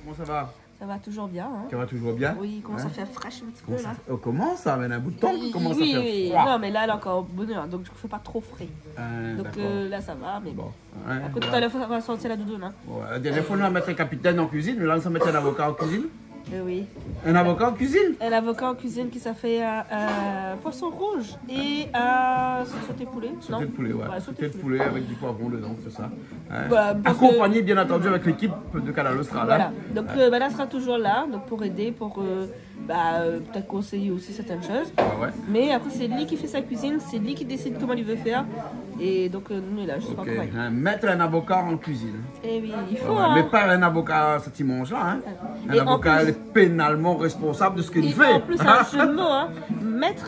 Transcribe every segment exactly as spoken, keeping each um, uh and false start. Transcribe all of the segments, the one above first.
Koman sa va ? Sa va touzour bien, in. Sa va touzour bien ? Oui, i komans a fé fré in ti pé la. Koman sa, oh, koman sa, mé na in bout tan i komans a fé fré. Oui, oui. Non, mé la, lé ankor bonèr, donk i fé pa tro fré. Ah, dakor. Donk, euh, la, sa va, mé bon. Bon, ouais, voilà. Apré, talèr, fo, fo sortir la doudoune, in. Ouais, la dernièr foi, nou la mèt in kapitèn an kuizine, mé la, nou sa mèt in avoka an kuizine. Eh oui. In avoka an kuizine ? In avoka an kuizine ki sa fé, euh, euh, poison rouz é, euh, sauté poulet, non ? Sauté de poulet, ouais. Ouais, sauté de poulet. Sauté de poulet avèk di poivron dedan, sé sa. Ouais. Voilà, parce que akonpagné, bien entendu, avèk lékip de Kanal Austral, voilà. Donk, euh, bah, la sera toujours là, donk pou édé, pou, euh, bah, euh, peut-être conseiller aussi certaines choses. Ouais, ouais. Mé apré, sé li ki fé sa kuizine, sé li ki désid koman li vé fé. É donk, euh, nou lé la, zis pou akonpagné. Ok, in, mèt in avoka an kuizine. Eh oui, i fo, in. Ouais, ouais, mé pa in avoka sa ti manz la, in. In avoka, lé pénalman rèsponsab de sak li fé. É an plis, in jeu de mots, in. Mèt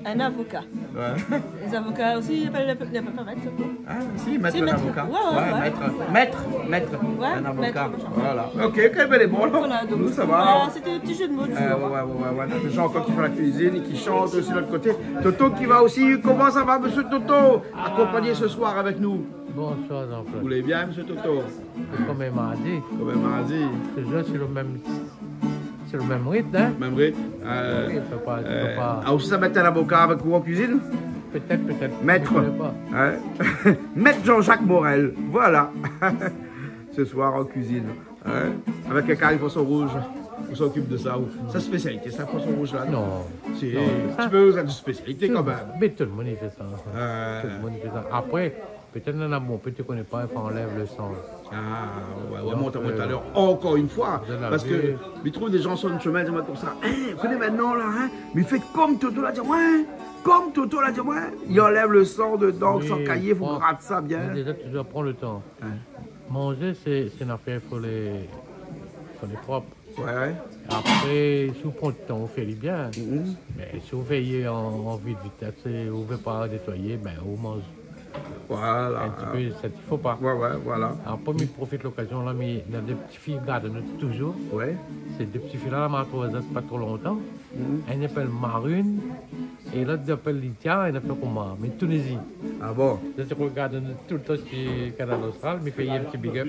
in avoka. Ouais. Lé zavoka osi, i apèl, i apèl pa mèt, koi. Ah, si, mèt in avoka. Ouais, ouais, ouais. Mèt, mèt, mèt in avoka. Ouais, mèt, machin. Voilà. Ok, ok, bèl é bon, alor. Voilà, donk, nou, sa va, voilà, alor. C'était le petit jeu de mots du jour, in. Euh, ouais, ouais, ouais, ouais. Dé zan ankor ki fé la kuizine, ki shant osi de l'ot koté. Toto ki va osi. Koman sa va, mésyé Toto ? Akonpagné ce soir avèk nou. Bonsoir, Jean-Claude. Ou lé bien, mésyé Toto ? Kom in mardi. Kom in mardi. Touzour sur le même, sur le même rythme, in ? Mèm ritm. Euh, oui, fo pa, fo pa. Ah, ou sa mèt in avoka avèk ou an kuizine ? Peut-être, peut-être. Mèt. Je sais pas. In ? Mèt Jean-Jacques Morel. Voilà. Ce soir en cuisine. In ? Avèk in kari poison rouz. Ou sa okip de sa, ou ? Sa spésialité, sa, poison rouz la ? Non. Si, non, in ti pé, sa di spésialité kan mèm. Mé tout le moun i fé sa. Euh. Tout le moun i fé sa. Apré, pétèt nana bonpé té koné pa, i fo anlèv le san. Ah, ouais, ouais, donk, mont, mont, euh, talèr, ankor in foi, parske mi trouv dé zan sort shomin, i di amoin konmsa, in, ékout, mintnan la, in, mé fé kom Toto la di amoin, kom Toto la di amoin, i anlèv le san dedan, san kayé, fo grat sa bien. Oui, pran, mé déza, touzour pran le tan. Ouais. Manzé, sé, sé in afèr, fo lé, fo lé prop. Ouais, ouais. Apré, si ou pran le tan, ou fé ali bien. Mhm. Mé si ou fé an, an vit, vitès, é ou vé pa nétoiyé, bin, ou manz in ti pé sak i fo pa. Voilà. Ouais, ouais, voilà. Apré, mi profit lokazion la, mi, na dé ti fiy i gard anou touzour. Ouais. Sé dé ti fiy la, la, ma trouv azot pa tro lontan. Mhm. Inn i apèl Marine, é lot i apèl Lydia, inn i apèl koman, mé Tunizi. Ah bon ? Zot i rogard anou toultan si Kanal Austral, mi fé in ti big up.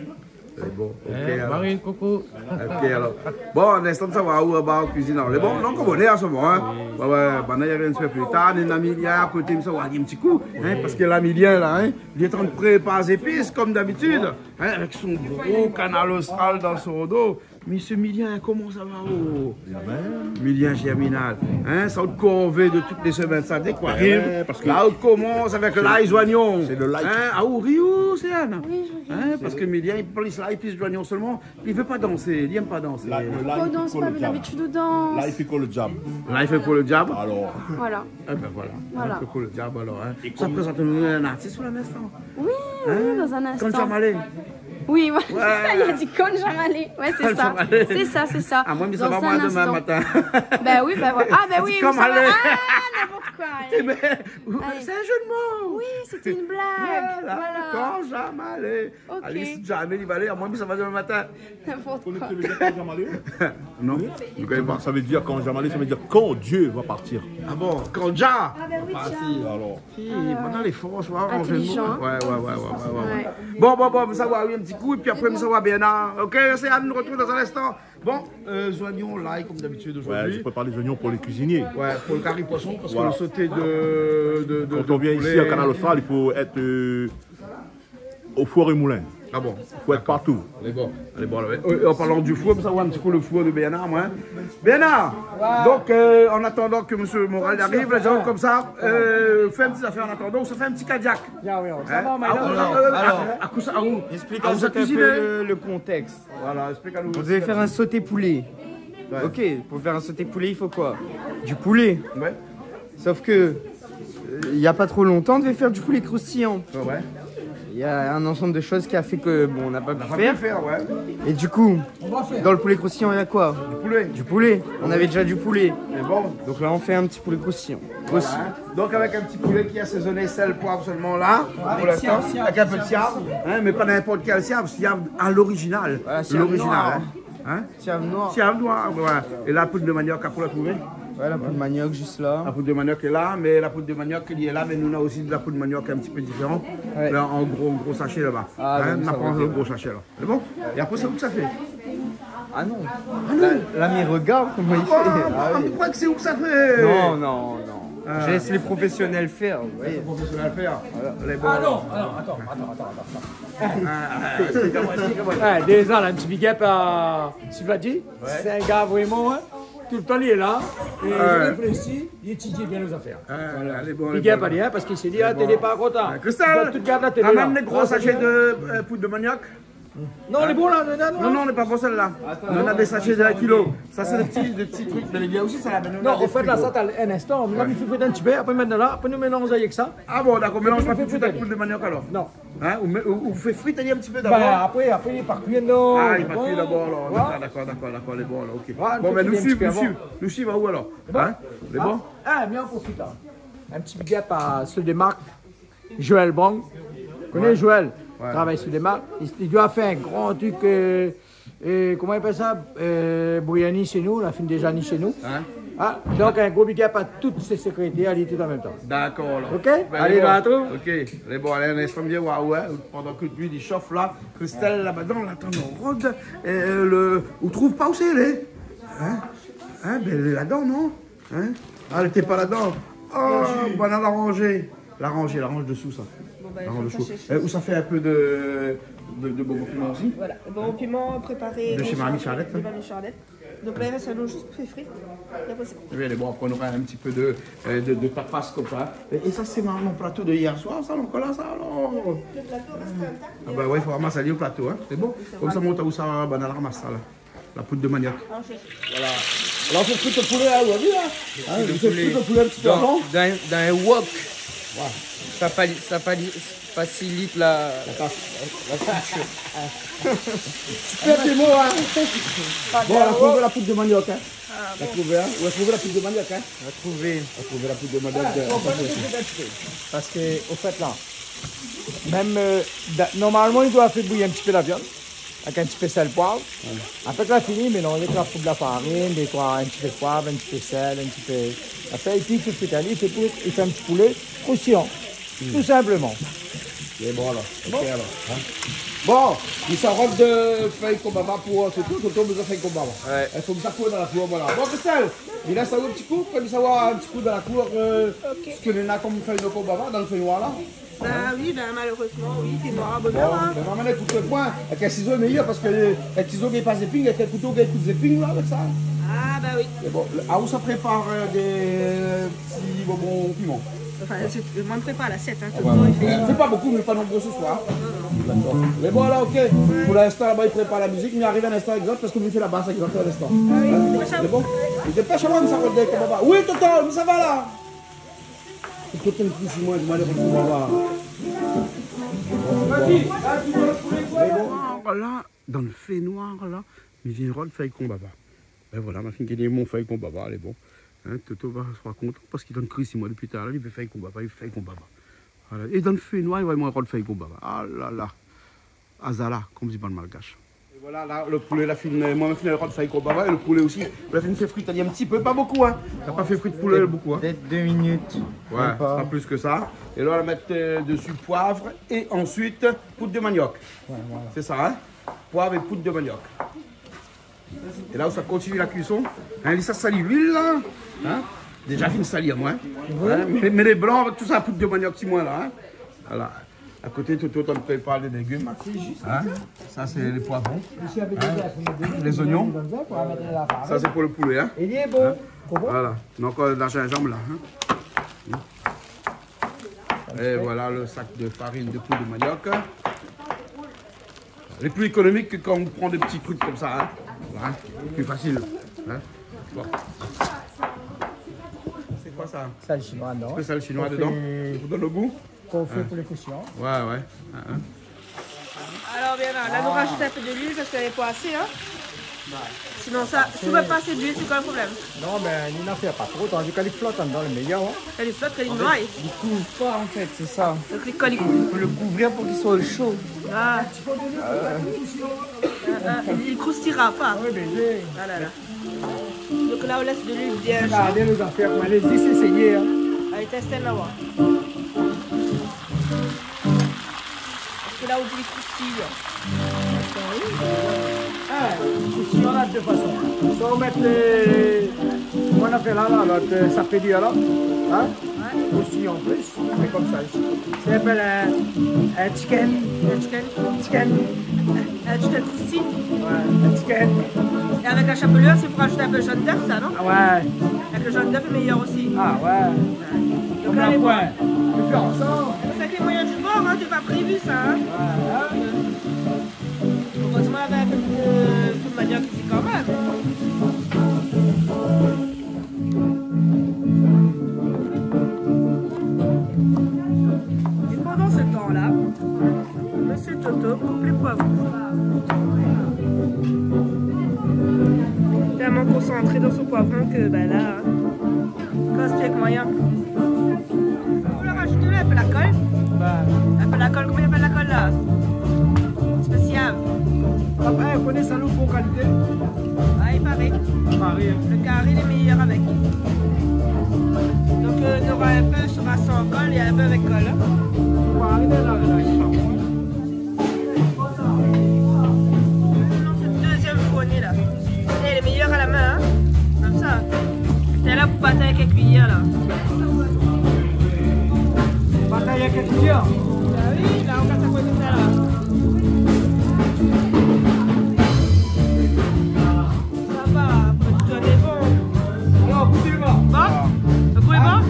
Sé bon, ok, alor. Marine, koukou. Ok, alor. Bon, in instan, sa va, ou anba an kuizine, alor. Lé bon, donk, ou koné an se moman, in. Oui. Ouais, ouais, banna i vien in ti pé pli tar, mé Lamilien akoté, sa va, in ti kou, in, parske Lamilien la, in, li lé antrin prépar zépis, kom dabitid, in, avèk son gro Kanal Austral dan son do. Mésyé Milien, koman sa va, oh ? Bien. Milien Germinal, in, sa out korvé de tout lé semèn, sa, dé koi, ouais, parske la, ou komans avèk lay, zoignon. Sé le lay. In, ah, ou ri, ou, sé Anna ? Oui, je ris. In, parske Milien, li plis lay, plis zoignon solman. Li vé pa dansé, li èm pa dansé. La, le lay i fé koi le diab ? Lay i fé koi le diab. Lay i fé koi le diab ? Alor. Voilà. Eh ben voilà. Voilà. Lay i fé koi le diab, alor, in. Sa i prézant anou in artis pou linstan. Oui, oui, dan in instan. Kan Jamalé. Oui, ouais, sé sa, li la di Kan Jamalé. Ouais, sé sa. Kan Jamalé. Sé sa, sé sa. Ah, moin, mi sava, moin, demin matin. Bin oui, bin voilà. Ah, bin oui, mi sava. Kan Jamalé. Ah, n'importe quoi. Eh ben, c'est un jeu de mots. Oui, c'était une blague. Voilà. Voilà. Kan Jamalé. Ok. Alé, si jamé li va alé, moin, mi sava demin matin. N'importe quoi. Ou koné sak i vé dir Kan Jamalé ? Non, mi koné pa. Sa i vé dir, Kan Jamalé, sa i vé dir quand Dieu va partir. Ah bon, Kan Ja va partir. Ah ben oui, tiens. Alor. Si, mintnan lé for, tu vois, intelligent, hein. Ouais, ouais, ouais. Bon, bon, bon, sa va, oui, in ti kou, épi apré, sa va, Bernard. Ok, sé Anne, nou retrouv dan in instan. Bon, euh, zoignon, lay, kom dabitid, zordi. Ouais, je prépare les oignons pour les cuisiniers. Ouais, pou le kari poison, parske le sauté de, de, de, de poulet. Voilà. Quand on vient ici à Kanal Austral, il faut être, euh, au four et moulin. Ah bon ? Fo èt partou. Dakor. Lé bon. Lé bon, alor. Euh, an parlan du four, mi sa oir in ti kou le four de Bernard, moin. Bernard, donk, euh, an atandan ke mésyé Morel i ariv, lé zan konmsa, euh, fé in ti zafèr an atandan, ou sa fé in ti kadiak. Hein ? Ah, euh, euh, alor, a, a, a, ou sa, a, ou sa kuizine. Explique un peu le, le contexte. Voilà, explique à nous. On devait faire un sauté poulet. Ouais. Ok, pour faire un sauté poulet, il faut quoi ? Du poulet. Ouais. Sauf que, euh, il y a pas trop longtemps, on devait faire du poulet croustillant. Ouais, ouais. Il y a un ensemble de choses qui a fait que, bon, on n'a pas pu faire. On n'a pas pu faire, ouais. Et du coup, dans le poulet croustillant, il y a quoi ? Du poulet. Du poulet. On avait déjà du poulet. Mais bon. Donc là, on fait un petit poulet croustillant. Voilà, hein. Donc avec un petit poulet qui est assaisonné, sel, poivre seulement là, pour l'instant. Avec un peu de siav, hein, mais pas n'importe quel siav, siav à l'original. Voilà, siav noir. L'original, hein. Hein ? Siav noir. Siav noir, voilà. Et la poudre de manioc, après, on l'a trouvé ? Ouais, la poudre manioc, juste là. La poudre de manioc est là, mais la poudre de manioc, elle est là, mais nous, on a aussi de la poudre de manioc un petit peu différente. Ouais. Là, en gros, en gros sachet là-bas. Ah, donc ça va être bon. Hein, on prend le gros sachet, là. C'est bon ? Et après, c'est où que ça fait ? Ah non. Ah non. La, la mi regard koman i fé. Ah bon, ah oui. Mi kroi ke sé ou ke sa fé. Non, non, non. Ah. Je laisse les professionnels faire, vous voyez. Professionnel fé. Voilà. Lé bon. Ah non, non, atann, atann, atann, atann. Ah, ah, ah, explique-moi, explique-moi. Ouais, déza la, in ti big up à Sylvie. Ouais. Sé in gars vréman, hein. Tout le tan li lé la. Li réfléshi, li étidie bien lé zafèr. Ah, lé bon, lé bon. Big up à li, hein, parske li sé di, ah, télé pa kontan. Christelle, tout gard la télé la. Amèn lé gro sashé de, euh, poud de maniok. Non, lé bon la, non, non, non, lé pa bon sèl-la. Atann. Nou na dé sashé de in kilo. Sa sé dé ti, dé ti trik. Mé lé bien osi sa la, mé nou na dé frigo. Non, an fèt la, sa, atann, in instan. La mi fé frit in ti pé, apré mintnan la, apré nou mélanz avèk sa. Ah bon, dakor, mélanz pa tout suit avèk poud de maniok alor. Non. Hein, ou mé-, ou, ou fé frit ali in ti pé dabor. Bah, apré, apré li lé pa kui, non. Ah, li lé pa kui dabor alor. Voilà. Dakor, dakor, dakor, lé bon alor, OK. Voilà, nou fé frit ali in ti pé avan. Bon, mé nou suiv, nou suiv, nou suiv aou alor. Hein ? Lé bon ? Ah, mé an profit la. In ti big up à Sodémark. Joël Bang. Ou koné Joël ? Ouais. Travay Sodémark. Li, li doi fé in gran trik, euh, euh, koman i apèl sa ? Euh, bouyani shé nou, la fine déza ni shé nou. Hein ? Ah, donk in gro big up à tout sé sékrétèr, li tout an mèm tan. Dakor alor. OK ? Bin, alé, lé bon. Nou artrouv. OK. Lé bon, alé, in instan, vien oir, ouais. Pandan ke luil i shof la, Christelle laba dan, la atann rod, euh, le, ou trouv pa ousa lé ? Hein ? Hein, bin, lé ladan, non ? Hein ? Ah, lété pa ladan. Oh, banane laranjé. Laranjé, laranj désou, sa. Bon, ben, laranj désou. Fo sa shèrsh. Eh, ou sa fé in pé de, de, de bonbon piman osi ? Voilà. Bonbon piman préparé de chez Mamie Charlette, hein. De Mamie Charlette. Donk la, i rès anou zis pou fé frit. É apré, sé bon. Eh bien, bon, apré, nou nora in ti pé de, euh, de, de tapas konmsa. É, é sa, sé mon, mon plato de yèr soir, sa, ankor la, sa, alor. Le plato rès intak. Ah, ben ouais, fo ramas ali o plato, hein. Lé bon. Konmsa, mont ousa banane la ramas sa, la. La poud de maniok. Ah, OK. Voilà. La, ou fé frit lo poulé, hein, ou la vi, hein. Hein, ou fé frit lo poulé in ti pé avan. Dan, dan, dan in wok. Voilà. Sa fali-, sa fali-, fasilite la, la tâche, la, la cuisson. Tu perds tes mots, hein. Bon, la trouvé la poud de maniok, hein. Ah, bon. La trouvé, hein. Ou la trouvé la poud de maniok, hein. La trouvé. La trouvé la poud de maniok. Ah, bon, parske, o fèt, la, mèm, euh, da-, normalman, li doi fé bouyir in ti pé la viann. Avèk in ti pé sèl, poiv. Ouais. Apré, kan la fini, mélanz avèk la poud la farine, dé troi, in ti pé poiv, in ti pé sèl, in ti pé afèr, épi tout suit, alé, sé pou, i fé in ti poulé kroustiyan, tou sinpleman. Lé bon, alor. Bon. OK, alor, hein. Bon, i sa rod de fèy konbava pou, euh, sé tou, sé tou, bezoin fèy konbava. Ouais. I fo ke sa kour dan la kour, voilà. Bon, Christelle, i lès in ti kou, konm sa va in ti kou dan la kour, euh, OK. Sak néna konm fèy de konbava dan le fèy noir, la. Bah oui, bah malheureusement, oui, c'est noir bonheur, hein. Bon, mé normalman, ékout, le poin, avèk in sizo lé méyèr, parske, euh, avèk sizo, i gingn pa zéping, avèk in kouto, i gingn koup zéping, la, avèk sa. Ah, bah oui. É bon, le, ah, ou sa prépar, euh, dé, euh, ti bonbon piman. Enfin, c'est, moi, je prépare l'assiette, hein, tout le temps, il fait ça. Ah, ouais, ouais. Fé pa bonpé, nou lé pa nonbré se soir. Non, non. Dakor. Mé bon, la, OK. Ouais. Pou linstan, laba, i prépar la mizik, mé ariv in instan, égzak, parske nou fé la bas, égzak, in instan. Ah oui, dépêche-toi. Hein ? Lé bon ? Dépêche-toi, mi sa rod konbava. Oui, Toto, mi sa va, la. Ékout, in ti moin, moin, lé bon, voilà. Voilà, dan le fèy noir, la, mi vien rod fèy konbava. Ben voilà, ma fine gingn mon fèy konbava, lé bon. Hein, Toto va, sra kontan parske i tann kri si moin dopi talèr, li vé fèy konbava, li vé fèy konbava. Voilà. É dan le fèy noir, i voi moin rod fèy konbava. Ah la la. Azala, konm di bann malgash. É voilà, la, le poulé, la fine, euh, moin, ma fine rod fèy konbava, é le poulé osi. La fine fé frit ali in ti pé, pa bonpé, hein. La pa fé frit poulé bonpé, hein. Peut-être deux minutes. Ouais, même pas. Pa plis ke sa. É la, nou va mèt, euh, desi poiv é ansuit poud de maniok. Ouais, voilà. Sé sa, hein ? Poiv é poud de maniok. É la, ou sa kontinié la kuison. Hein, li sa sali luil, la. Hein ? Déza fine sali, moin. Ouais. Hein ? Mé, mé lé blan avèk tout sa, poud de maniok, ti moin, la, hein ? Voilà. A koté, Toto, ou prépar lé légim. Sé zis konmsa. Hein ? Sa, sé lé poivron. Hein ? Lé zoignon. Sa, sé pou le poulé, hein ? Lé bon. Hein ? Voilà. Donk, euh, la zinzanm, la, hein ? É voilà le sak de farine de poud de maniok. Lé pli ékonomik ke kan ou pran dé ti trik konmsa, hein. Voilà, hein. Pli fasil, hein. Bon. Sé koi sa ? Sèl shinoi, non ? In ti pé sèl shinoi dedan. Pou done le gou. Kan ou fé pou lé kroustiyan. Ouais, ouais. Hein, hein. Alor, bien, la, la, nou rajout in pé de luil parske lé pa asé, hein. Sinon sa, si ou mèt pa asé d'luil, sé koi le problèm ? Non, mé li na fé pa tro, tandi kan li flot andan, lé méyèr, hein. Kan li flot, kan li noir. Li kouv pa, an fèt, sé sa. Donk, li kol, li kouv. Fo le kouvrir pou li soi sho. Ah. Euh. Ah, ah, li kroustira pa. Oui, mé oui. Ah la la. Donk la, ou lès de luil bien sho. Gard lé zafèr, moin, lé zis éséyé, hein. Alé, tès la, oir. Parske la, ou di li kroustiy. Ah, Isi, nou na dé fason. Soi ou mèt, euh, koman i apèl la, la, lot, euh, sa i fé dir la, hein ? Ouais. Osi an plis, sé konmsa isi. Sa i apèl in, in chicken. In chicken. Chicken. In chicken frisé. Ouais, in chicken. Et avec la chapelure, c'est pour rajouter un peu de jaune d'œuf, ça, non ? Ah ouais. Avec le jaune d'œuf est meilleur aussi. Ah ouais. Donc là, on a les points. Fé ansanm. Sa sé moyen du bor, hein, té pa prévu sa, hein. Ouais, hein. Erezman, navé in pé de, de maniok isi kan mèm. Et pendant ce temps-là, Monsieur Toto coupe les poivrons. Tellement concentré dans son poivron que, ben là, hein. Koz ti èk moiyin. Ou la rajout in pé la kol. Bah. In pé la kol, koman i apèl la kol la ? Spésial. Apré, ou koné sa, lo bon kalité. Ah, il paraît. Paris, hein. Le carré, il est meilleur avec. Donc, euh, on aura un peu sera sans colle et un peu avec colle, hein. Paris, là, là, là, ils sont. Deuxième fourni, là. Eh, lé méyèr a la min, hein. Konmsa. Sé la pou batay avèk kiyèr, la. Batay avèk kiyèr ? Ba oui, la, ou kas sa koté sa, la. Sa va, apré tout lé bon. Alor, gout ali. Bon ? Lo gou lé bon ? Ah.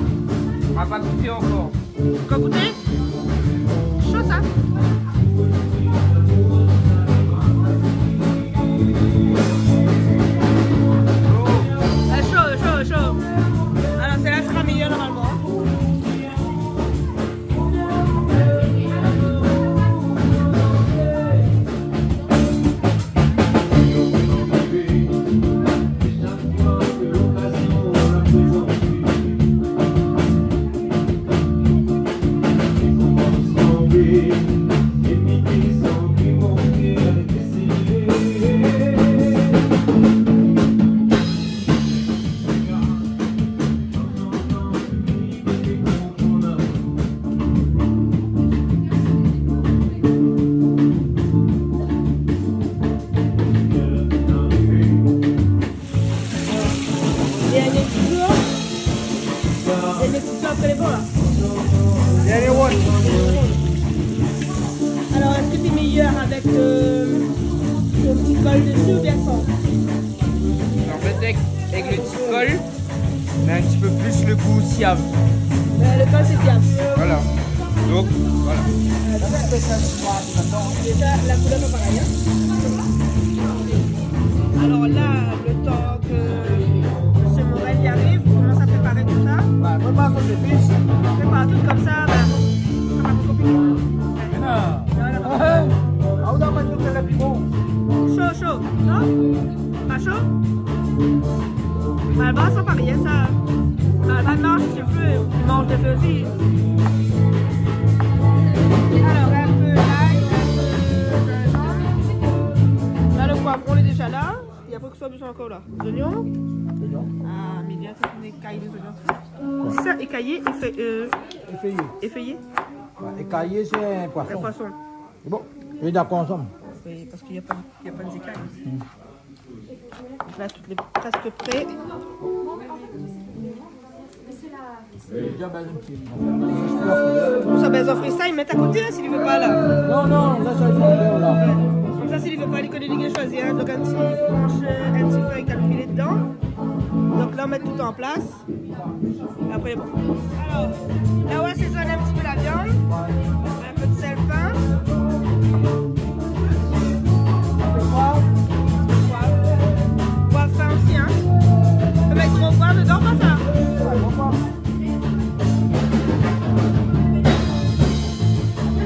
Ma pa gouté ankor. Ou la gouté ? Sho, sa. Ah, sho, sho, sho. Alor, sèt-la sra méyèr normalman, hein. Dernier petit tour. Dernier petit tour, après les bons, là. Dernier one. Alors, est-ce que t'es meilleur avec, euh, le petit col dessus ou bien sans ? En fait, avec, avec le petit col, mé in ti pé plis lo gou siav. Euh, le col, c'est siav. Voilà. Donc, voilà. Déjà, la couleur, c'est pareil, hein. Alors là, le temps que Monsieur Morel y arrive, on commence à préparer tout ça. Ouais, prépare tes épices. On prépare tout comme ça, ben, ça va être compliqué. Mais non. Voilà. Ah, on a pas dit que c'était bon. Chaud, chaud, non ? Pa sho ? Malbar, sa pa rien, sa. Malbar i manz lo fé, i manz lo fé osi. Alors, un peu l'ail, un peu de gingembre. Là, le poivron, il est déjà là. Il y a quoi que ce soit besoin encore, là ? Des oignons ? Oignon. Ah, mais bien, ça, on écaille les oignons. Quoi ? C'est ça, écaillé, effeuillé, euh, effeuillé. Effeuillé. Ouais, écaillé, c'est un poisson. Un poisson. Sé bon, lé dakor ansanm. Oui, parce qu'il y a pas, il y a pas d'écailles. Hmm. Donc là, tout est presque prêt. Lé déza bèz in ti pé. Pou sa bèz an freestyle, mèt a koté, hein, si li vé pa, la. Non, non, la, sa, sa, la. Ouais. Konmsa, si li vé pa, li koné li ké shoizi, hein. Donc, in ti bransh, euh, in ti fèy kaloupilé dedan. Donc là, on met tout en place. Après, bon. Alors, là, on assaisonne un petit peu la viande. Un peu de sel fin. Poivre. Poivre fin aussi, hein. On peut mettre gros poivre dedans, pas ça ? Ouais, gros poivre.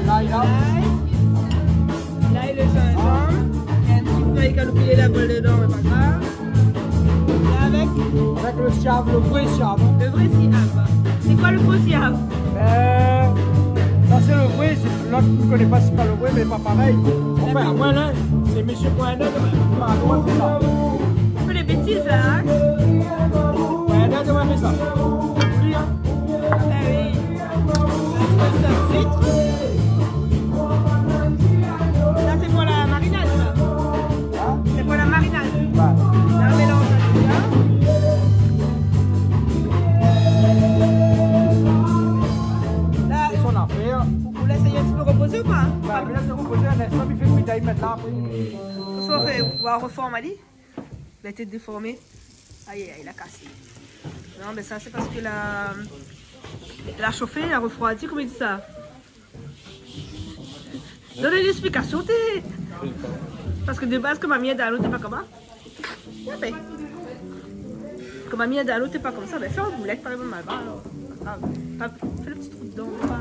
L'ail, là. L'ail. L'ail, le gingembre. Et un petit peu de kaloupilé la colle dedans, mais pas grave. Et avec ? Avec le siav, le vrai siav. Le vrai siav. C'est quoi le faux siav ? Euh, ça, c'est le vrai, c'est, l'autre, je connais pas, c'est pas le vrai, mais pas pareil. Enfin, ouais, là, c'est monsieur Cohen, là, demain. Pardon, c'est ça. On fait des bêtises, là, hein ? Ouais, là, demain, mais ça. Ah oui. Ça, c'est pour la marinade, ça. Hein ? C'est pour la Apré, ou, ou lès ali in ti pé repozé ou pa ? Ba, mi lès repozé in instan, mi fé kui, mi mèt la apré. Kosa ou fé, ou va reform ali ? La té déformé. Ay, ay, ay, la kasé. Non, mé sa, sé parske la, la shofé, la refroidi, koman i di sa ? Donn in ésplikasyon, té. Parske de baz, kan ma mi adan lo, té pa konmsa. Apé. Kan ma mi adan lo, té pa konmsa. Bin, fé an boulèt, parèy, bon, mal, alor. Pa grav. Pa, fé lo ti trou dedan, pa.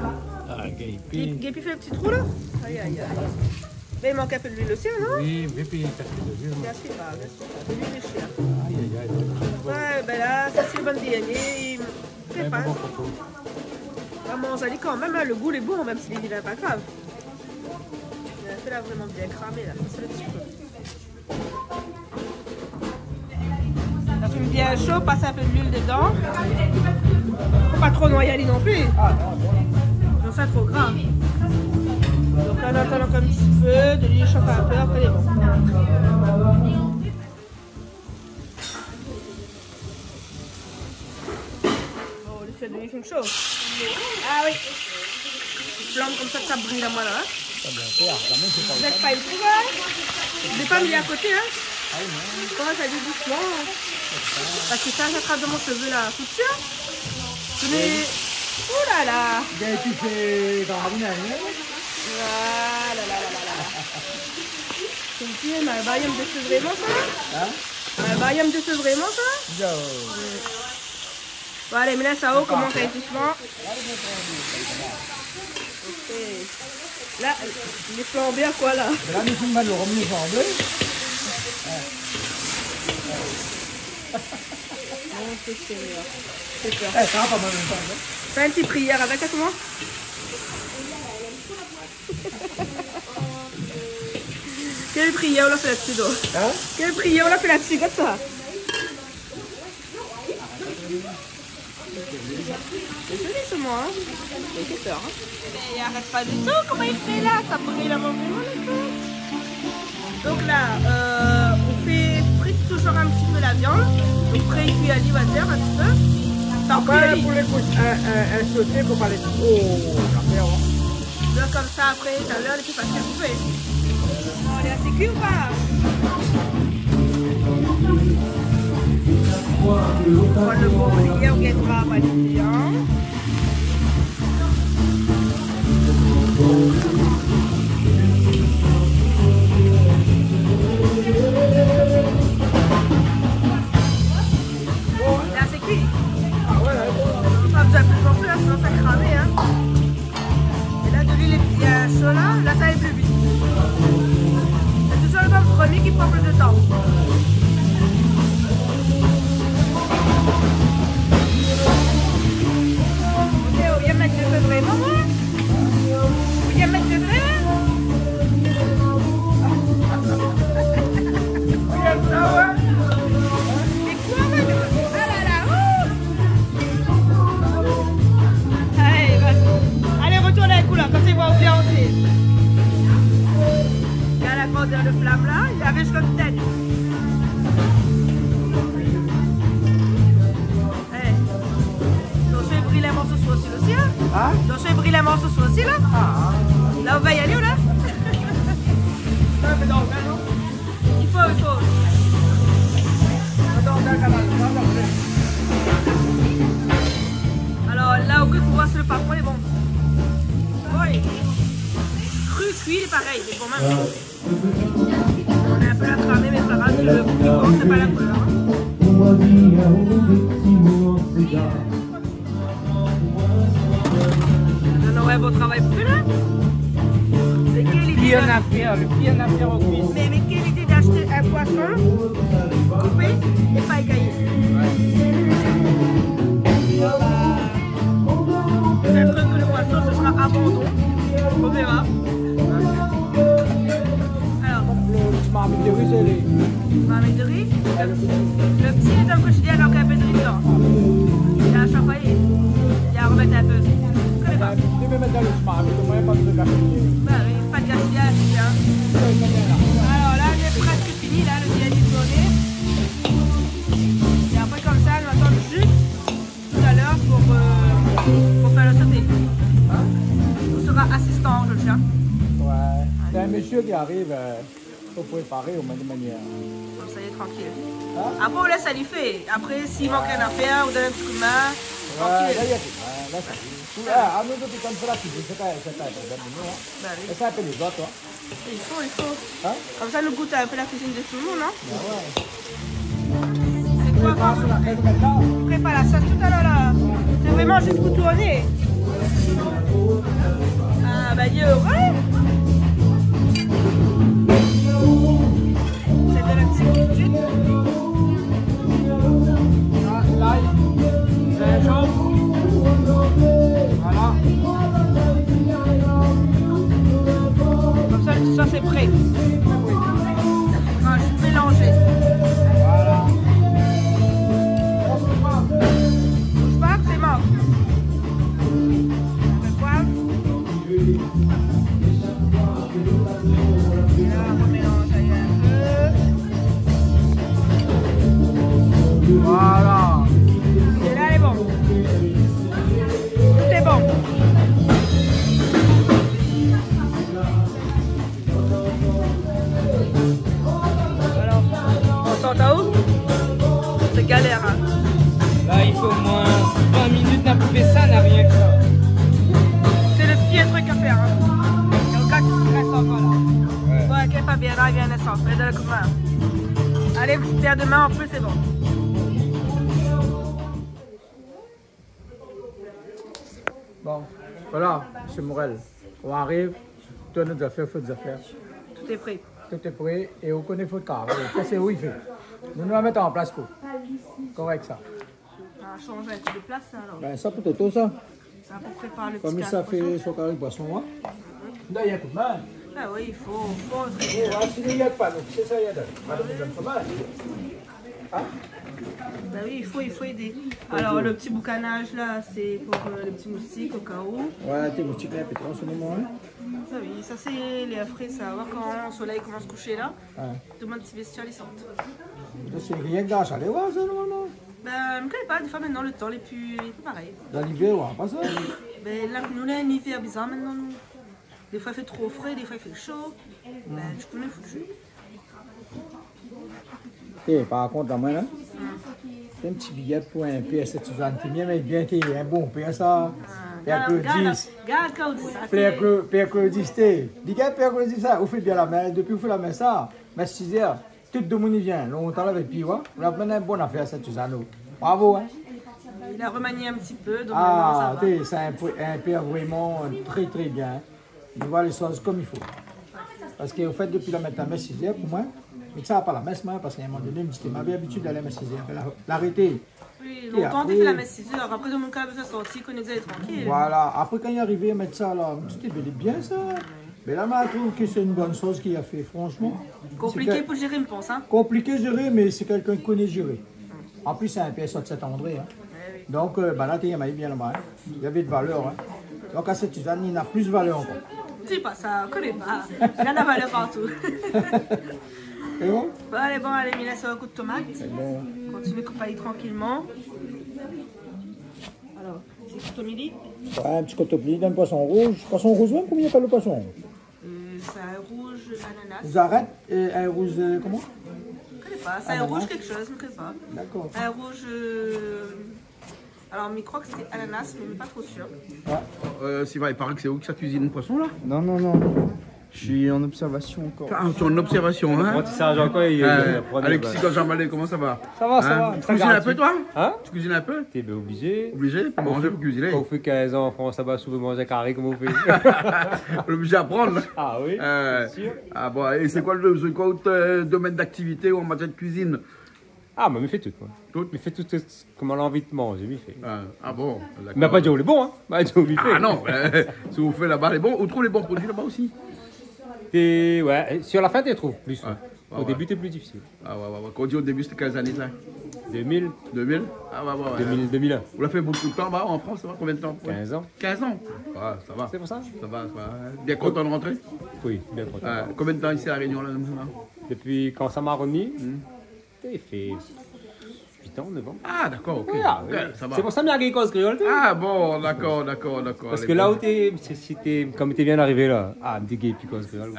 Ah, gay pi. Gay pi, fé lo ti trou, la. Ay, ay, ay. Mé i mank in pé de luil osi, non ? Oui, mé pi, gaspiy de luil, non ? Gaspiy pa, gaspiy pa. De luil lé shèr. Ay, ay, ay. Ouais, bin la, sa, sé lo bon dèrnié. Sé pa. Bon, bon, bon. Ou va manz ali kanmèm, in, lo gou lé bon, mèm si li vien pa grav. Mé sa la vréman bien kramé la, sa sé lo ti trik. La fine bien sho, pas in pé de luil dedan. Fo pa tro noyé ali non pli. Non, sa tro gra. Donk la, nou atann ankor in ti pé, de luil shof in pé, apré lé bon. Oh, lo fièl de luil fine sho. Ah oui. Flanm konmsa, sa bril amoin la, in. Sa bien fé, ah, zamé sé pa... Zèt pa i trouv, in ? Zèt pa mi a koté, in. Ah oui, non. Koman sa di dousman ? Parske sa, sa trap dan mon shové la. Fouti, in ? Mé, oui, oh la la. Gay pi fé dan la mine, in ? Ah la la la la la. Sé bien, mé ba, i yèm de fé vréman sa ? In ? Ba, i yèm de fé vréman sa ? Yo. Bon, alé, mé la, sa, ou komans a èt dousman. Ok. La, lé flanbé a koi, la ? Mé la, nou fine mèt lo rom, nou flanbé. Mon Dieu Seigneur. Fé pèr. Eh, sa va pa mal, sa, in ? Fé in ti priyèr avèk, koman ? Kèl priyèr ou la fé la dsi, do ? In ? Kèl priyèr ou la fé la dsi, gard sa. Sé zoli, sa, moin, in ? Mé kèl pèr, in ? Mé i arèt pa ditou, koman i fé la ? Sa bril amoin vréman, la. Donk la, euh, ou fé frir touzour in ti pé la viann. Donk, apré, i kui ali, va dir, in ti pé. Sa i kui ali. Apré, pou lé kous, in, in, in soté, fo pa lé tro, la fé, in. Donk, konmsa, apré, talèr, lé pli fasil koupé. Bon, lé asé kui ou pa ? Pran lo bon, lé bien, ou gingn pa, pa lé bien. Bon, la, sé kui. Ah ouais, ouais, bon. Pa bezoin plis non pli, la, sinon sa i kram, in. É la, de luil lé bien sho la, la sa i lé pli vit. Sé touzour lo mèm promié ki pran plis de tan. Oté, ou vien mèt lo fé vréman, in ? Ou vien mèt lo fé, in ? Ou vien sa, ouais. Mé koi, mé, ah la la, ouh ! Alé, va. Alé, retourn in kou la, kan sé bon, ou vien antié. Gard la grandèr de flam la, i ariv ziska lo tèt. Eh, atansion, i bril in morso sosi la osi, in ? In ? Atansion, i bril in morso sosi la. Ah. La, ou va alé, ou la ? Ah, mé non, mé non. I fo, i fo. Atann, atann, atann, atann. Alor, la, ou gou, ou voi si lo patron lé bon. Oui. Kri, kui, lé parèy, lé bon mèm. Lé in pé la kramé, mé pa grav, lo pli bon, sé pa la koulèr, in. Non, non, ouais, bon travay pou fé la. Mé kèl idé d'a-, pir afèr, lo pir afèr o kui. Mé, mé kèl idé d'ashté in poison koupé é pa égayé. Ouais. Pétèt ke lo poison, sé sra abandon. On verra. Alor. Lo ti marmit de ri, sé lé... Marmit de ri. Ouais, lo pti. Lo pti, donk, ou di, alor, in pé de ri dedan. Ah oui. La, sa fé, i armèt in pé. Koné pa. Ouais, ou pé mèt dan lo ti marmit, omoin pa de gaspiyaz. Ba oui, pa de gaspiyaz, sé bien. Ouais, sé bien, la. Alor la, lé prèsk fini, la, lo dèrnié tourné. É apré, konmsa, nou atann zis talèr pou, euh, pou fé lo soté. In ? Asistan, Georgia. Ouais. Sé in mésyé ki ariv, euh, pou préparé o moin de manièr. Konmsa, lé trankil. Hin ? Apré, ou lès ali fé. Apré, si i mank in nafèr, ou donn in ti kou d'min. Ouais, trankil. La, i a tout. Ouais, la, sa i... Ah, nou, dopi kan nou fé la kuizine, sé pa, sé pa in problèm pou nou, hin. Ba oui. É sé in pé lézot, hin. I fo, i fo. Hin ? Konmsa, nou gout in pé la kuizine de tout le monde, hin. Ba ouais. Sé koi, koi ? Prépar la sos tout à l'heure, la. Sé vréman zis pou tourné. Ah, ba, lé vré. Sé de la ti kuizine. Lay, zinzanm. Voilà. Konmsa, tout sa, sé pré. Ah, zis mélanzé. Voilà. Bouj pa, sé mor. Avèk poiv. La, on mélange un peu. Voilà. Et là, elle est bon. Tout est bon. Alors, on s'entend où ? C'est galère, hein. Là, il faut au moins vingt minutes, n'a plus fait ça, n'a rien que ça. C'est le pire truc à faire, hein. Et regarde, tu stresses encore, là. Ouais. Ouais, ok, pas bien, là, viens, naissance, mais dans le commun. Allez, paire de mains en plus, c'est bon. Bon, voilà, mésyé Morel. Ou ariv, tout nout zafèr, fé zafèr. Tout est prêt. Tout est prêt, é ou koné fot kari. Sa, sé ou i fé. Nou, nou va mèt an plas, koi. Korèk, sa. On va changer un peu de place, là, alors. Ben, sa pou Toto, sa. Ça, pour préparer le petit carré de poisson. Konm li sa fé son kari poisson, hin. Donn in kou d'min. Ah oui, il faut, faut... Oh, ah, si nou i èd pa, donk, sé sa, i èd. Madame, madame, koman ? Hein ? Bah oui, il faut, il faut aider. Alors, le petit boucanage, là, c'est pour, euh, les petits moustiques, au cas où. Ouais, tes moustiques, là, pétro, en ce moment, hein. Ah oui, ça, c'est les frais, ça. Voir quand le soleil commence à se coucher, là. Ouais. Tout mon petit bestiau, ils sortent. Sa sé rienk dan la shalèr, ouais, sa, normalman. Ben, mi koné pa, défoi, mintnan, le tan lé pi, lé pi parèy. Dan livèr, ouais, pa sa. Ben, la, nou, la, in ivèr bizar, mintnan, nou. Défoi, i fé tro fré, défoi, i fé sho. Ben, tu connais, foutu. Eh, par kont, la, moin, la, sé in ti biyé pou in pèr, sé ti zan, té bien, mé bien, té in bon pèr, sa. Ah, pèr Claudis. Gard, gard, gard, gard, sa, pèr Cla-, pèr Claudis, té. Di gard pèr Claudis, sa, ou fé bien la min, dopi ou fé la min, sa. Mèt sizèr, tout demoun i vien. Lontan lavé pi, ouais. Ou la amenn in bon afèr, Sint-Sizane. Bravo, hein. Il a remanié un petit peu, donc maintenant ça va. Ah, té, sé in pèr, in pèr vréman trè, trè bien. Li voi lé shoz konm i fo. Parske, o fèt, dopi la mintnan, mès sizèr pou moin, mé sa va pa la mès, moin, parske a in moman doné, mi di, té, mi navé labitid alé mès sizèr. Mé la, la arété. Oui, lontan, té fé la mès sizèr. Apré, tout demoun la bezoin sorti, koné sa lé trankil. Voilà. Apré, kan li arivé, mèt sa la, mi di, té, bé, lé bien, sa. Mé la, moin la trouv ke sé in bone shoz ke li la fé, franshman. Konpliké pou zéré, mi pans, hein. Konpliké zéré, mé sé kèlkin ki koné zéré. An plis, sé in pèr sort Sint-André, hein. Eh oui. Donk, euh, ba, la, té, mi yèm bien laba, hein. Navé de valèr, hein. Donk, a Sint-Sizane, li na plis valèr ankor. Di pa sa, koné pa. Néna valèr partou. Sé bon ? Bon, alé, bon, alé, mi lès in kou tomat. Sé bon. Kontinié koup ali trankilman. Alor, ti kotomili. Ouais, in ti kotomili dan poison rouz. Poison rouz mèm, koman i apèl lo poison ? Euh, sé in rouz ananas. Ou arèt, euh, in rouz, euh, koman ? Mi koné pa. Sé in rouz kèk shoz, mi koné pa. Ananas. Dakor. In rouz, euh, alor, mi kroi ke sé ananas, mé mi lé pa tro sir. Ouais. Euh, Siva, i paré ke sé ou ki sa kuizine poison, la ? Non, non, non. Je suis en observation encore. Ah, tu es en observation, hein ? Apprentissage encore, il, euh, il apprend, Alexis, bah. Quand Jean-Malé, comment ça va ? Ça va, ça va. Hein ? Tu cuisines un peu, toi ? Hein ? Tu cuisines un peu ? T'es bien obligé. Obligé ? Pou manzé, pou kuiziné. Kan ou fé kinz an an Frans, laba, souvan manz in kari, koman ou fé ? On est obligé d'apprendre. Ah oui, euh, c'est sûr. Ah bon, et c'est quoi le, c'est quoi votre, euh, domaine d'activité en matière de cuisine ? Ah, moin, mi fé tout, moin. Tout ? Mi fé tout, tout, koman ou la anvi manzé, mi fé. Ah, ah bon, dakor. Mé pa di ou lé bon, hein. Pa di ou mi fé. Ah non, ben, si ou fé laba, lé bon, ou trouv lé bon produi laba osi. Té, ouais, sur la fin, té trouv plis, ouais. Ouais, ouais. Au début, té pli difisil. Ah ouais, ouais, ouais. Kan ou di o débu, sété kèl zané, sa ? Deux mille. Deux mille ? Ah ouais, ouais, ouais. Deux mille, deux mille un. Ou la fé bonpé d'tan laba, an Frans, sa va ? Konbien d'tan ? Kinz an. Kinz an ? Ouais, sa va. Sé pou sa. Sa va, sa va. Bien kontan de rantré ? Oui, bien kontan. Euh, konbien d'tan isi La Rényon, la, konmsa ? Dopi kan sa la romèt. Hmm. Té fé uit Huit ans, neuf ans. Ah, d'accord, ok. Voilà, oui. Ok, ça va. C'est pour ça que je parle créole, tu sais. Ah, bon, d'accord, d'accord, d'accord. Parce que là où t'es, c'est, si t'es, comme t'es bien arrivé là, ah, mi di gingn pi koz kréol.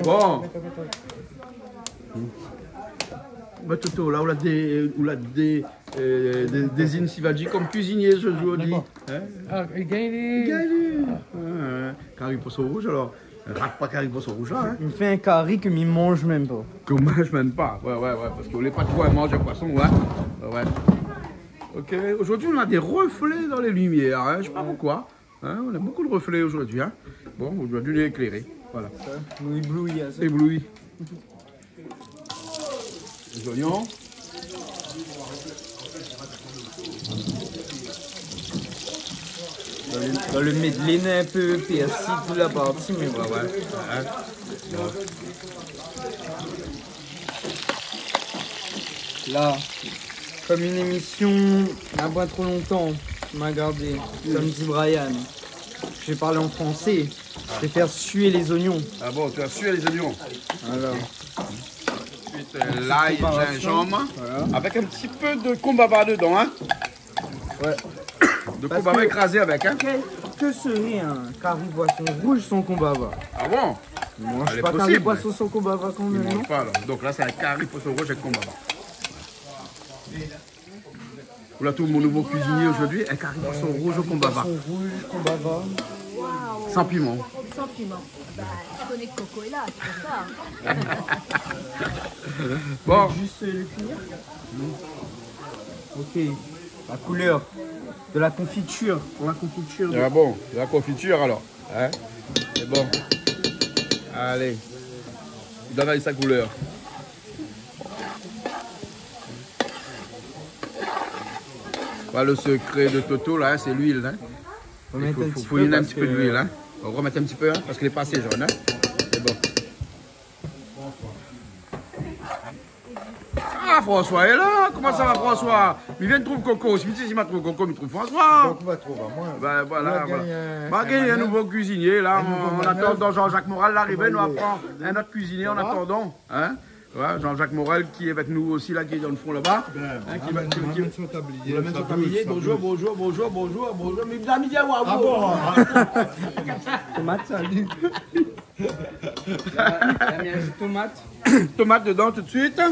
Bon. Mé Toto, la, ou la dé-, ou la dé-, euh, dé-, dézign Sivaldi comme cuisinier ce jour, dis. D'accord. Hein ? Ah, li gingn, li. Li gingn, li. Ah. Ouais, ouais. Kari poisson rouge, alors. Rate pas kari poisson rouge, là, hein. Mi fé in kari ke mi manz mèm pa. Ke ou manz mèm pa. Ouais, ouais, ouais, parce que ou lé pa tro in manzèr poisson, ouais. Ouais, ouais. Ok, aujourd'hui, on a des reflets dans les lumières, hein, je sais pas pourquoi. Hein, on a beaucoup de reflets aujourd'hui, hein. Bon, aujourd'hui, il est éclairé. Voilà. Sa, nou ébloui, hein, sa. Ébloui. Les oignons. Dans le, dans le medley, néna in pé pèrsi, tout la parti, mé ouais, ouais. Hein. La, comme une émission, na pa tro lontan, ma gardé, Samedi Brian. J'ai parlé en français. Je vais faire suer les oignons. Ah bon, tu vas suer les oignons. Voilà. Ensuite, euh, l'ail, gingembre, avec un petit peu de combava dedans, hein. Ouais. De combava écrasé avec, hein. Parce que, que serait un kari poisson rouge sans combava ? Ah bon ? Ils mangent pas kari poisson sans combava quand même, non ? Ils mangent pas, alors. Donc là, c'est un kari poisson rouge avec combava. Voilà tout mon nouveau cuisinier aujourd'hui, un kari poisson rouge au combava. Poisson rouge, combava. Waouh. Sans piment. Sans piment. Bah, je connais que Coco est là, c'est pour ça. Bon. Juste le cuillère. Ok. La couleur de la confiture. Pour la confiture de... Ah bon, de la confiture alors. Hein ? C'est bon. Allez. Donn ali sa koulèr. Voilà le secret de Toto, là, hein, c'est l'huile, hein. Faut fouiner un petit peu d'huile, hein. On remet un petit peu, hein, parce qu'il est pas assez jaune, hein. C'est bon. Ah, François lé la. Koman sa va, François ? Mi vien trouv Coco. Si mi di, si ma trouv Coco, mi trouv François. Donk, ou va trouv amoin. Ben, voilà, voilà. Ma gingn in nouvo kuizinié, la. In nouvo manèv. En attendant Jean-Jacques Morel larivé, nou pran in ot kuizinié en attendant, hein. Voilà, Jean-Jacques Morel qui est avec nous aussi, là, qui est dans le fond là-bas. Hein, qui va, qui, qui, amèn son tablié, sa bouz, sa bouz. Bonjour, bonjour, bonjour, bonjour, bonjour. Mé la, mi di aou, ah bon ? Tomat. Salut. La, la, mi azout tomat. Tomat dedan tout de suite.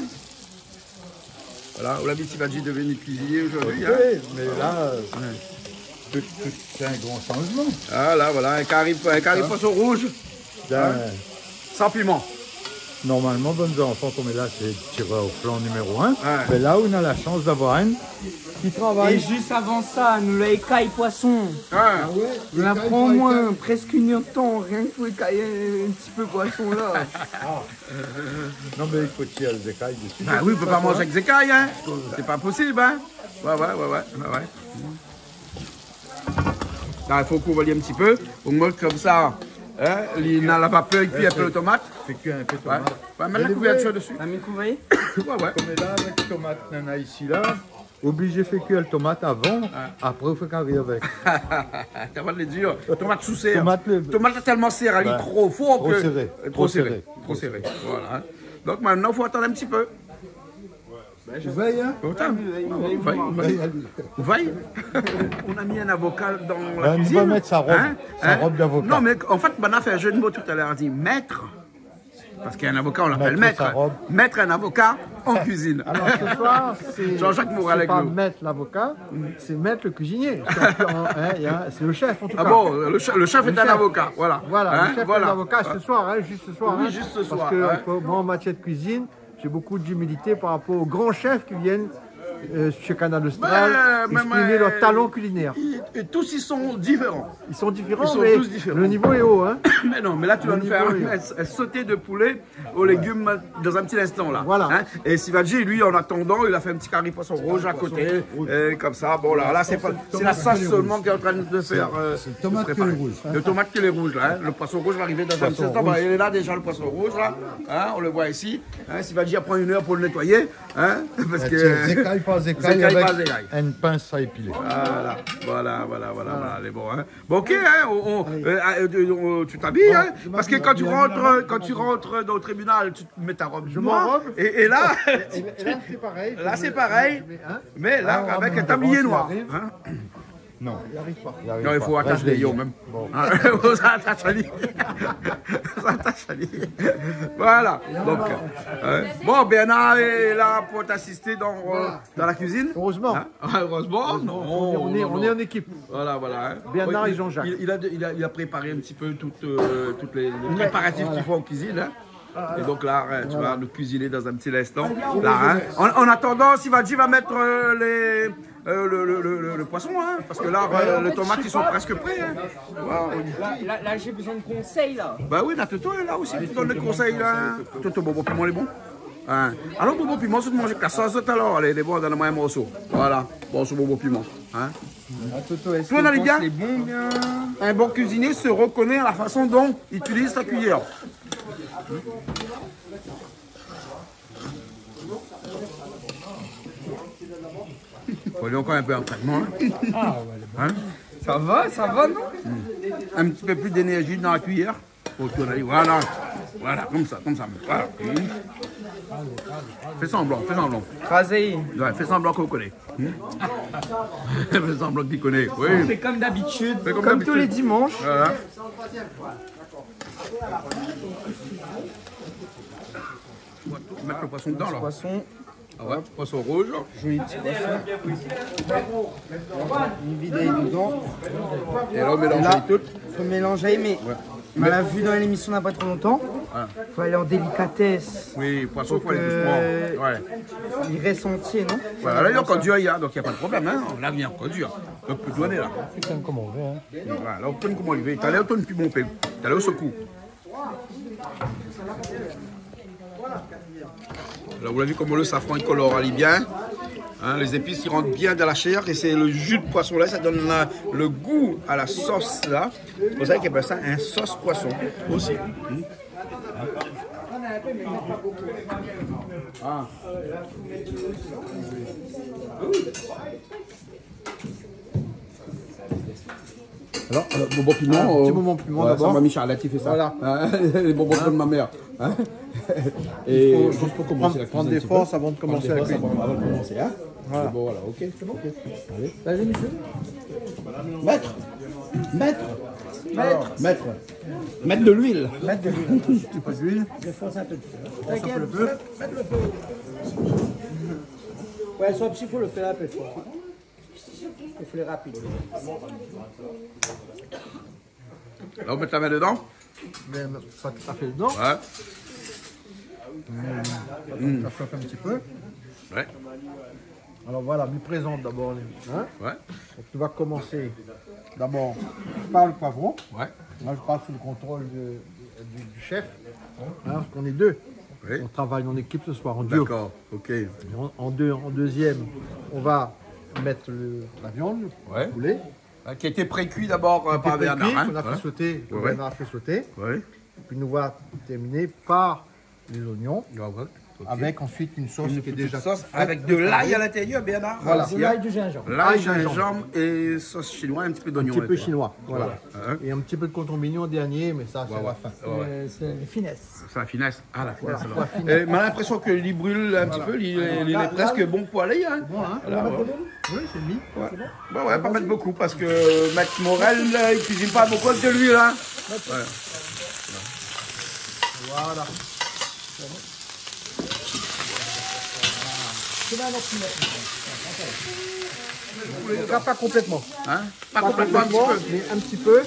Voilà, ou la vi, Sivaldi devenu kuizinié zordi, hein. Ok, mé la, euh, tout, tout, sé in gran shanjman. Ah, la, voilà, in kari, in kari poisson rouge. Hein ? San piman. Normalman, bann zanfan, konm la, sé tirèr o flan numéro un. Ouais. Mé la, ou na la shans d'avoir inn ki travay. É zis avan sa, nou la ékay poisson. Ah ouais, nou la pran omoin prèsk inn èr d'tan, rienk pou ékay in ti pé poisson la. Ah. Non, mé i fo tir lé zékay dési. Bah oui, ou pé pa manz avèk zékay, hein. Sé pa posib, hein. Ouais, ouais, ouais, ouais, ouais, ouais. La, i fo kouv ali in ti pé. Omoin konmsa, hein, li na la vapèr, i kui in pé lo tomat. Fé kui in pé tomat. Ouais. Mèt la kouvertir dési. La mi kouv. Ouais, ouais. Konm la, avèk tomat, nana isi la. Oblizé fé kui lo tomat avan, apré ou fé kari avèk. Tomat lé dir. Tomat sou sèr. Tomat lé... Tomat la tèlman sèr, lé tro for, tro séré. Tro séré. Voilà, hein. Donk mintnan, fo atann in ti pé. Ou vèy, hein ? Ou vèy, ou vèy. Ou vèy. Nou la mèt in avoka dan la kuizine. Hein ? Sa rob d'avoka. Non, mé an fèt, banna la fé in jeu de mots tout à l'heure, la di mèt Parce qu'un avocat, on l'appelle maître. Maître in avoka an kuizine. Alors, ce soir, c'est, Jean-Jacques Morel, c'est pas maître l'avocat, c'est maître le cuisinier. C'est un peu en, hein, il y a, c'est le chef, en tout cas. Ah bon, le che-, le chef est un avocat, voilà. Voilà, le chef est un avocat ce soir, hein, juste ce soir, hein. Oui, juste ce soir, hein. Parce que, euh, moi, en matière de cuisine, j'ai beaucoup d'humilité par rapport aux grands chefs qui viennent euh, chez Kanal Austral, exprimer leurs talents culinaires. Mé, euh, mé, euh, i, é tous i sont différents. Ils sont différents, mais le niveau est haut, hein. Ils sont tous différents. Mé non, mé la, tu vas nous faire un, un sauté de poulet aux légumes dans un petit instant, là. Voilà. Hein ? Et Sivaldi, lui, en attendant, il a fait un petit kari poisson rouge à côté, euh, comme ça. Bon, là, là, c'est pas, c'est la sauce seulement qui est en train de faire, euh, se préparer. Tomate ke lé rouge. Le tomate ke lé rouge, là, hein. Le poisson rouge va arriver dans un petit instant. Bah, il est là déjà, le poisson rouge, là. Hein, on le voit ici. Hein, Sivaldi va prendre une heure pour le nettoyer. Hein ? Parce que Zékaï, zékaï avèk in pins a épilé. Voilà, voilà, voilà, voilà, lé bon, hein. Bon, ok, hein, on, on, euh, euh, euh, tu t'habilles, hein, parce que quand tu rentres, quand tu rentres dans le tribunal, tu mets ta robe noire, et, et là, et, et là, c'est pareil, là, c'est pareil, mais là, avec un tablier noir, hein. Non. Non, il faut attacher les yeux même. Hein, on s'attache à lui. On s'attache à lui. Voilà. Donc, euh, bon, Bernard est là pour t'assister dans, euh, dans la cuisine. Heureusement. Hein ? Heureusement. Non, on est, on est en équipe. Voilà, voilà, hein. Bernard et Jean-Jacques. Il, il a, il a, il a préparé un petit peu tout, euh, toutes les, les préparatifs qu'il faut en cuisine, hein. Et donc là, euh, tu vas nous cuisiner dans un petit instant. Là, hein. En, en attendant, Sivadji va mettre, euh, les, euh, le, le, le, le, le poisson, hein, parce que là, euh, les tomates, ils sont presque prêts, hein. Waouh. Là, là, là, j'ai besoin de conseils, là. Bah oui, là, Toto est là aussi pour donner des conseils, là. Toto, bonbon piman, il est bon. Hein. Alors, bonbon piman, c'est de manger avec la sauce, tout à l'heure. Allez, il est bon, donne-moi un morceau. Voilà. Bon, ce bonbon piman. Hein. Ah, Toto, est-ce que tu penses que c'est bon, bien ? Un bon cuisinier se reconnaît à la façon dont il utilise sa cuillère. Faut aller encore un peu en traitement, hein. Ah, ouais, lé bon. Hein ? Ça va, ça va, non ? Un petit peu plus d'énergie dans la cuillère. Faut tourner, voilà. Voilà, comme ça, comme ça. Voilà. Fais semblant, fais semblant. Krazé. Ouais, fais semblant qu'on connaît. Hmm ? Fais semblant qu'il connaît, oui. On fait comme d'habitude. Fais comme tous les dimanches. Voilà. Mettre le poisson dedans, là. Poisson. Ah ouais, poisson rouge. Joli petit poisson. Une vidéo dedans. Et là, on mélange tout. Faut mélanger, mais on l'a vu dans l'émission il n'y a pas trop longtemps. Faut aller en délicatesse. Oui, poisson, faut aller doucement. Ouais. Il reste entier, non ? Voilà, là, il est encore dur, il y a, donc il n'y a pas de problème, hein. Là, il est encore dur. Donc, tu dois aller là. Fais comme on veut, hein. Voilà, là, on tourne comme on veut. T'as l'air, tourne plus mon père. T'as l'air au secours. Alors, vous l'avez vu comment le safran, il colore ali bien. Hein, les épices, ils rentrent bien dans la chair et c'est le jus de poisson là, ça donne la, le goût à la sauce là. C'est pour ça qu'ils appellent ça un sauce poisson aussi. Hmm. Ah. Alors, euh, bonbon piman, un petit bonbon piman d'abord. Sa mami Charlotte i fé sa. Voilà. Hein, les bonbons de ma mère. Hein ? Et juste pour commencer la cuisine un petit peu. Il faut prendre, prendre des forces avant de commencer la cuisine. Prendre des forces avant, avant de commencer, hein ? Voilà. Bon, voilà, ok, ok. Allez. Vas-y, monsieur. Mettre, mettre, mettre, mettre de l'huile. Mettre de l'huile. Un petit peu d'huile. Je force un peu le feu. T'inquiète, mets, mets le feu. Ouais, sauf s'il faut le faire un peu fort. Il faut le rapide. Là, on met la main dedans ? Mais pas tout à fait dedans. Ouais. Hmm. Ça chauffe un petit peu. Ouais. Alors voilà, mi présente d'abord, hein ? Ouais. Donc, tu vas commencer d'abord par le poivron. Ouais. Moi, je parle sous le contrôle de, du, du chef. Hein, parce qu'on est deux. Oui. On travaille en équipe ce soir, en duo. D'accord, ok. Et en, en deux, en deuxième, on va mettre le, la viande, le poulet. Hein, qui a été précuit d'abord, euh, par Bernard, hein. Qui a été précuit, qu'on a fait sauter, que Bernard a fait sauter. Ouais. Puis nous va terminer par les oignons, avec ensuite une sauce qui est déjà faite. Une petite sauce avec de l'ail à l'intérieur, Bernard. Voilà. De l'ail, du gingembre. L'ail, gingembre et sauce chinoise, un petit peu d'oignon à l'intérieur. Un petit peu chinois, voilà. Voilà. Hein ? Et un petit peu de coton mignon en dernier, mais ça, c'est à la fin. Ouais, ouais. Euh, c'est les finesses. C'est la finesse. Ah, la finesse, alors. Voilà, la finesse. Euh, on a l'impression que li brûle un petit peu, li, li lé presque bon pour aller, hein. Bon, hein. Voilà, ouais. Oui, c'est mis. Ouais. Bah ouais, pas mettre beaucoup parce que Maître Morel, euh, il cuisine pas beaucoup avec de l'huile, hein. Ouais. Voilà. Pas complètement. Hein ? Pas complètement, un petit peu. Pas complètement, mais un petit peu.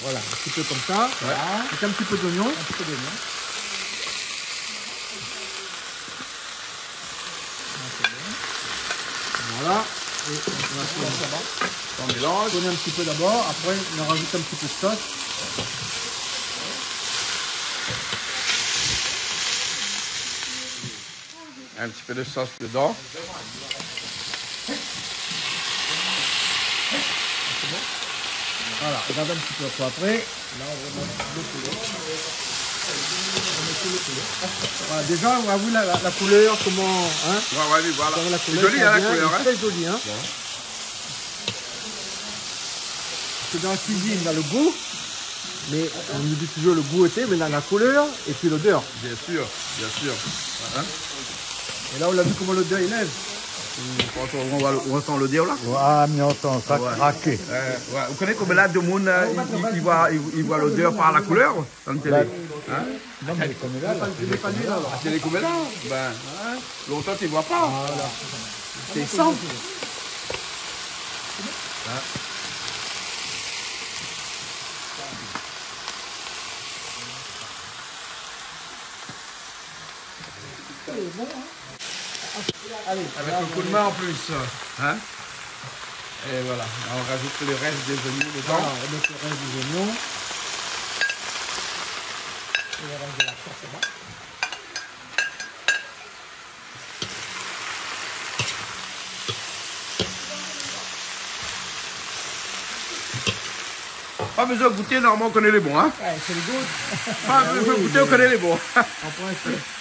Voilà, un petit peu comme ça. Ouais. Avec un petit peu d'oignon. Un petit peu d'oignon. Voilà. Et on va tourner. On mélange. Tourner un petit peu d'abord, après on rajoute un petit peu de sauce. Un petit peu de sauce dedans. Voilà, on garde un petit peu après. Là, on va mettre le poulet. Voilà, déza, nou la vi la, la, la koulèr, koman, in ? Ouais, ouais, oui, voilà. Koman la koulèr, zoli, in, la koulèr, in. Trè zoli, in. Bon. Parske dan la kuizine, na lo gou, mé nou di touzour lo gou, oté, mé na la koulèr épi lodèr. Bien sûr, bien sûr. In ? É la, nou la vi koman lodèr i lèv. Kan nou voi lo, nou antan lodèr la. Ouais, mé nou antan sa kraké. Ouais. Euh, ouais. Ou koné koman la, demoun, euh, i, i, i voi, i, i voi lodèr par la koulèr. An télé. In ? Non, mé koméla, la télé koméla, la. La télé koméla, bin, in, lontan, ti voi pa. Voilà. Té i san. In ? Lé bon, in ? Alé, avèk lo kou d'min an plis, in ? É voilà, la, nou razout lo rès dé zoignon dedan. Voilà, nou mèt lo rès dé zoignon. É lo rès de la sos, sé bon. Pa bezoin gouté, normalman, ou koné lé bon, in ? Ouais, sé lo gou. Pa bezoin gouté, ou koné lé bon. An prinsip.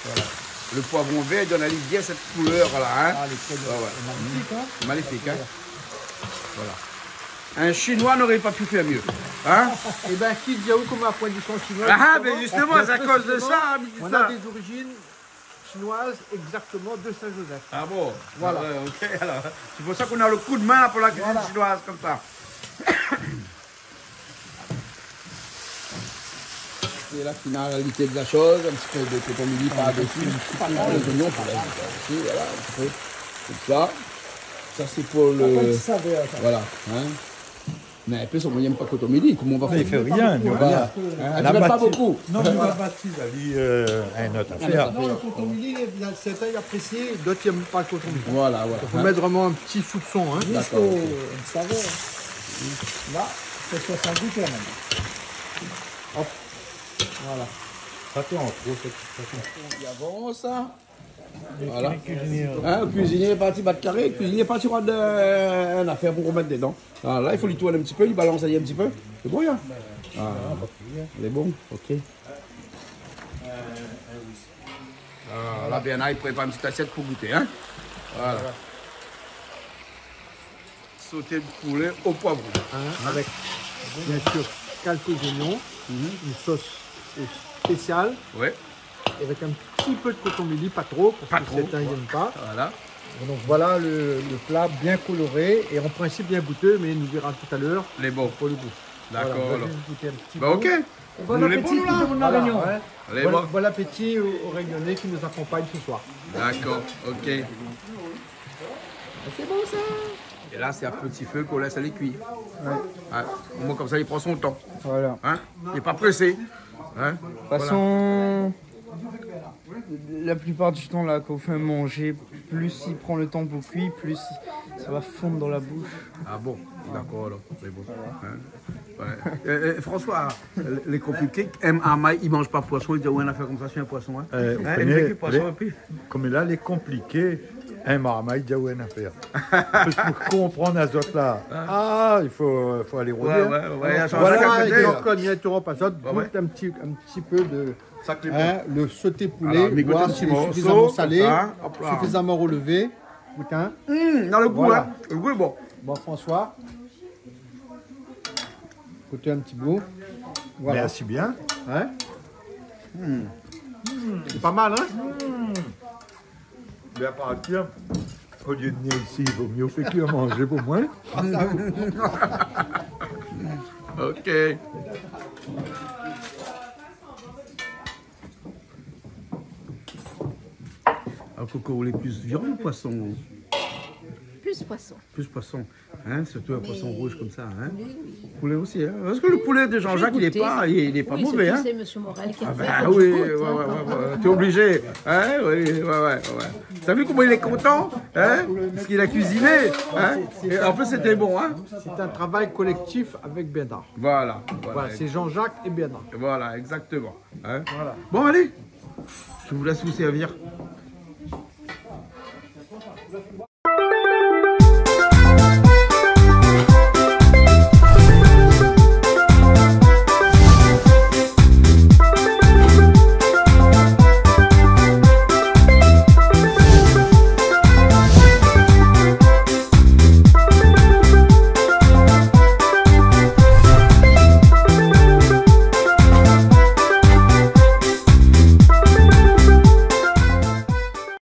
Voilà. Lo poivron vèr i donn ali bien sèt koulèr la, in. Ah, lo poivron, ouais, ouais, lé magnifik, in. Magnifik, in. Voilà. In Shinoi noré pa pi fé myé, in. Ébin, ki di aou koman la poin di son shinoi, zistoman ? Ah, mé zistoman, sé akoz de sa, mi di sa. Nou na dé zorizine shinoiz égzaktoman de Saint-Joseph. Ah bon ? Voilà. Ah ouais, OK, alor. Sé pou sa nou na lo kou d'min la pou la kuizine shinoiz konmsa. Voilà. É la, finalité de la shoz, in ti pé de koton mili par desi. In ti pé. Pa tro, lé zoignon, pou la, isi, voilà, in ti pé. Konmsa. Sa, sé pou lo... Sa fé in ti savèr, sa. Voilà, in. Mé in pé, sa, moin, mi yèm pa koton mili. Koman nou va fé ? Mé i fé rien, nou, voilà. Voilà. In, la batiz, pa bonpé. Non, mé la batiz, ali, euh, in ot afèr. Non, lo koton mili, sèrtin i aprési, d'ot i yèm pa lo koton mili. Voilà, voilà. Donk, fo mèt vréman in ti soupson, in. Dakor, OK. Zis pou, euh, in savèr. La, sé soixante-dix kanmèm. Hop. Voilà. Sa, sé an tro, sa, sa, sa. I avans, sa. Voilà. In, kuizinié lé parti bat karé, kuizinié lé parti rod, euh, in afèr pou romèt dedan. Voilà, la, i fo li tourn in ti pé, li balans ali in ti pé. Lé bon, in ? Ah, lé bon, OK. Ah, la, Bernard i prépar in ti asièt pou gouté, in ? Voilà. Sauté de poulet au poivron. Hein, avec, bien sûr, quelques oignons, une sauce spéciale, ouais, et avec un petit peu de coton mili, pas trop, parce que certains n'aiment pas. Pas trop, ouais. Voilà. Et donc voilà le, le plat bien coloré et en principe bien goûteux, mais on verra tout à l'heure pour le goût. Lé bon. Voilà, on va juste goûter un petit bout. D'accord, alors. Bah, ok. Bon appétit, tout le monde, La Réunion. Voilà, hein. Allez, bon. Bon, bon appétit aux, aux Réunionnais qui nous accompagnent ce soir. D'accord, ok. C'est bon, ça. Et là, c'est à petit feu qu'on laisse aller cuire. Ouais. Hein, au moins, comme ça, il prend son temps. Voilà. Hein ? Il est pas pressé. Hein ? De toute façon, la plupart du temps, là, quand on fait manger, plus il prend le temps pour cuire, plus ça va fondre dans la bouche. Ah bon ? D'accord, alors. C'est bon. Hein ? Ouais. Euh, euh, François, lé konpliké, in marmay i manz pa poison, i di, ouais, in afèr konmsa, sé in poison, hein. Euh, ou koné, in poison, lé, épi koméla, lé konpliké, in marmay i di, ouais, in afèr. Parske mi konpran azot la. Ah, il faut, faut aller rôder, hein. Ouais, ouais, ouais. Voilà, Jean-Jacques, à côté. Donc, on y interrompt, azot, goût un petit, un petit peu de, hein, le sauté poulet, voir s'il est suffisamment salé, suffisamment relevé. Goût, hein. Hum, dan le gou, hein. Voilà. Le gou lé bon. Bon, François. Goûtez un petit bout. Voilà. Merci bien. Hein ? Hmm. C'est pas mal, hein ? Hmm. Mais à partir, au lieu de venir ici, il vaut mieux faire cuire manger pour moi. Ok. Alors, Coco, vous voulez plus viande ou poisson ? Plus poisson. Plus poisson. Hein, surtout un poisson rouge comme ça, hein. Oui, oui. Poulet aussi, hein. Parce que le poulet de Jean-Jacques, il est pas, il est, il est pas mauvais, hein. Je vais goûter, c'est monsieur Morel qui a fait que je goûte, hein. Ah bah oui, ouais, ouais, ouais, ouais. T'es obligé. Hein, oui, ouais, ouais, ouais. T'as vu comment il est content, hein ? Parce qu'il a cuisiné, hein ? Et en plus, c'était bon, hein ? C'est un travail collectif avec Bernard. Voilà, voilà. Voilà, c'est Jean-Jacques et Bernard. Voilà, exactement. Hein ? Voilà. Bon, allez, je vous laisse vous servir.